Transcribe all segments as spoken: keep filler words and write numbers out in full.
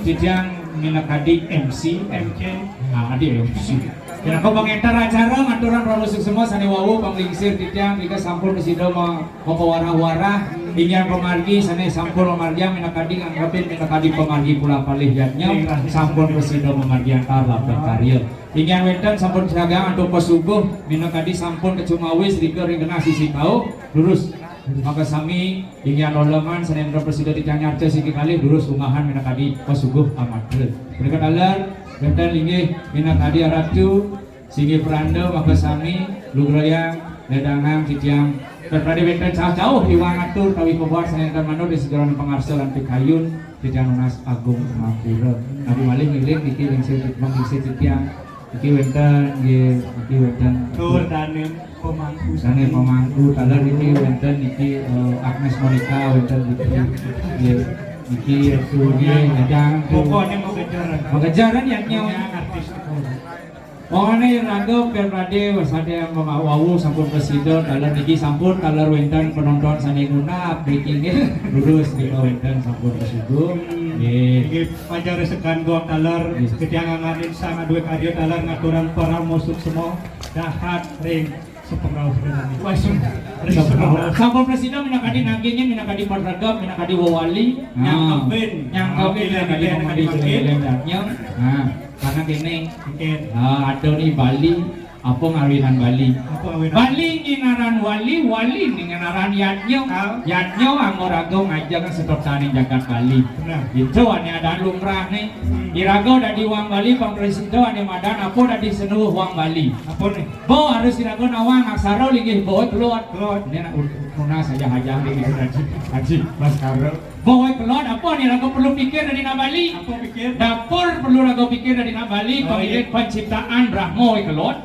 Titiang minakadi M C, M C. Nah, adi M C. Kira ko pangentar acara, ngaturan para musik semua, sané wau panglingsir titiang, jika sampun prasida ma-, mapawarah-warah, inggihan pamargi, sané sampun mamargiang minakadi nganggepin minakadi pamargi pulah palih yadnya, sampun prasida mamargiang tar labda karya. Inggihan wénten sampun sagang antuk pasuguh, minakadi sampun kacumawis rika ring genah sisi kauh, durus. Maka sami inggihan lolongan sané prasida titiang nyarca siki kalih durus umbahan minakadi pasuguh amatra. Punika taler, wénten linggih minakadi aratu, singgih pranda, maka sami lugrayang nedangang titiang. Pepradé wénten cauh-cauh iwang atur tawi pabuat sané nénten manut ring sajeroning pangarsa lan pikayun, titiang nunas agung pangapura. Nabi malih ngiring niki lingsir, lingsir titiang. Niki wénten, nggih, niki wénten. Tur dané pemangku. Dané pemangku, taler niki wénten niki, eh, Agnes Monica wénten niki. Nggih. Niki, nggih, kadang. Pokoknya mau kejaran. Mau kejaran ya, nyawa. Artis. Pokoknya raga pepradé wasadé wau sampun prasida, taler niki sampun, taler wénten penonton sané ngunap, niki nggih, lurus niki wénten sampun prasida. Nggih. Nggih, panjang resekan gong taler, nggih. Titiang nganganin sang adué karya taler ngaturang parama suksma, dahat ring Sepengrauh dengan itu. Wah, sudah. Sepengrauh. Sampun prasida minakadi nagingin, minakadi patregep, minakadi wewali. Ah. Nyangkepin. Nyangkepin, minakadi pamanggi. Nah, karena kéné. Mungkin. Ah, ada nih Bali, apa ngawinan Bali? Apa ngawinan? Bali nginaran wali, wali nginaran yadnya. Ah. Yadnya anggo raga ngajegang sedotaning jagat Bali. Benar. Itu ané ada lumrah nih. Hmm. Iraga dadi wang Bali, pang prasida ané madan apa dadi senuh wang Bali. Apa nih? Bo, harus iraga nawang aksara linggih bo, kelod. Kelod. Ini nak un-, nunas aja aja di Haji, Haji Baskara. Bo, kelod, apa nih raga perlu pikir dadi nak Bali? Apa pikir? Dapur perlu raga pikir dadi nak Bali, oh, iya. Pemilih penciptaan Brahma, kelod.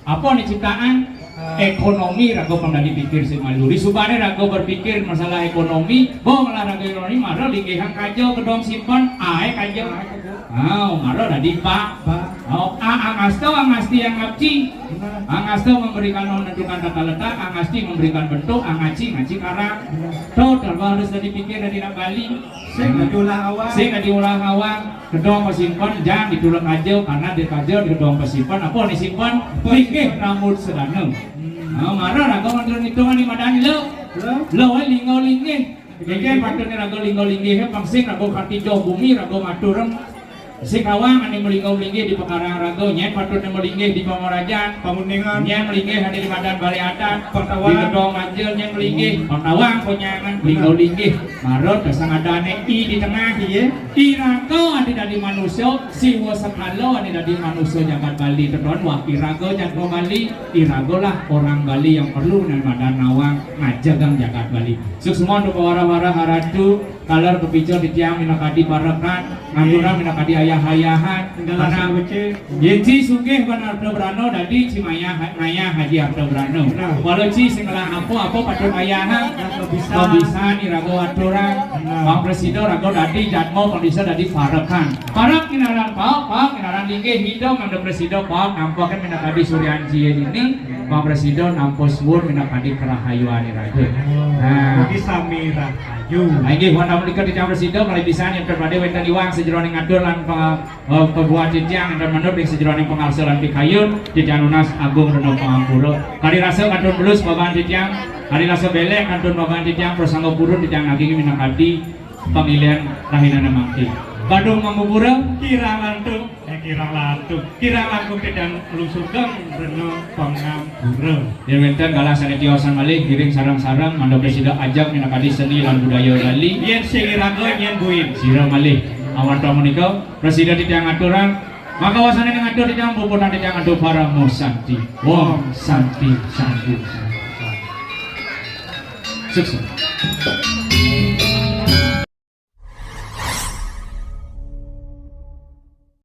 Apa nih ciptaan? Ah. Ekonomi raga pang dadi pikir sing malu. Di subare raga berpikir masalah ekonomi, bo, malah raga ekonomi, mara linggihang kaja, kedong simpen, ae kaja. Ae kaja. Ah, mara dadi ba. Ba. Oh, a-, angasta, angasti, angapci. Benar. Angasta memberikan, menentukan tata letak, angasti memberikan bentuk, angaci, ngaci karang. Benar. Tuh, terus harus dadi pikir dadi nak Bali. Sing dadi ulah awang. Sing dadi ulah awang. Kedong pasimpen, jang ditulak aja, karena di kaja di kedong pasimpen. Apa nih simpen? Apa? Pikir rambut sedana. Hmm. Nah, mara raga mantul ngitungan di madan lo. Lo? Lo, eh, lingga linggih. Niki patutné raga lingga linggih, pang sing raga karti joh bumi, raga maturem. Sing kawang ané malingga linggih di pekarangan raga, nyén patutné malinggih di pamarajan, pamuningan. Nyén malinggih ané di madan balé adat, pang tawang. Di kedong manjil, nyén malinggih, pang tawang konyangan, lingga linggih. Marut ka sangadané i di tengah, iya. Iraga ané dadi manusa, siwa sekala ané dadi manusa jagat Bali, teton wah iraga jadma Bali, iragalah orang Bali yang perlu nang madan nawang ngajegang jagat Bali. Suksma antuk pawarah-warah aratu, taler kapica titiang minakadi parekan, ngaturang minakadi ayah-ayahan. Karena yén ci sugih ban arta brana dadi ci mayah, mayah haji arta brana. Nah. Walau ci sing ngelah apa, apa patut ayahang. Nah, kebisan. Kebisan iraga aturang. Nah. Pang prasida raga dadi jadma, pang prasida dadi parekan. Parek nginaran paek, paek nginaran linggih, ida mangda prasida paek, nampakin minakadi suryan cia dini. Pang prasida nampa suwun minakadi karahayuan iraga. Oh, nah. Mugi sami rahayu. Nah, inggih wonten menika titiang prasida, malih pisan yen prade wénten iwang sajeroning atur lan pa-, eh, pabuat titiang enten manut ing sajeroning pangarsa lan pikayun, titiang nunas agung rena pangampura. Kadi rasa kantun belus babahan titiang, kadi rasa belek kantun babahan titiang, prasangga purun titiang naging minakadi pangilihan rahinane mangke. Badung mamupura. Kirang lantung. Eh, kirang lantung. Kirang langkung titiang lungsur geng rena pangampura. Yen wenten galah sane tiosan malih, ngiring sareng-sareng mangda prasida ajeng minakadi seni lan budaya Bali. Yen sing iraga nyen buin. Sira malih. Amarta menika, prasida titiang aturang, maka wasane ngatur titiang puputang titiang antuk parama santi. Om Santi, Santi, Santi. Sukses.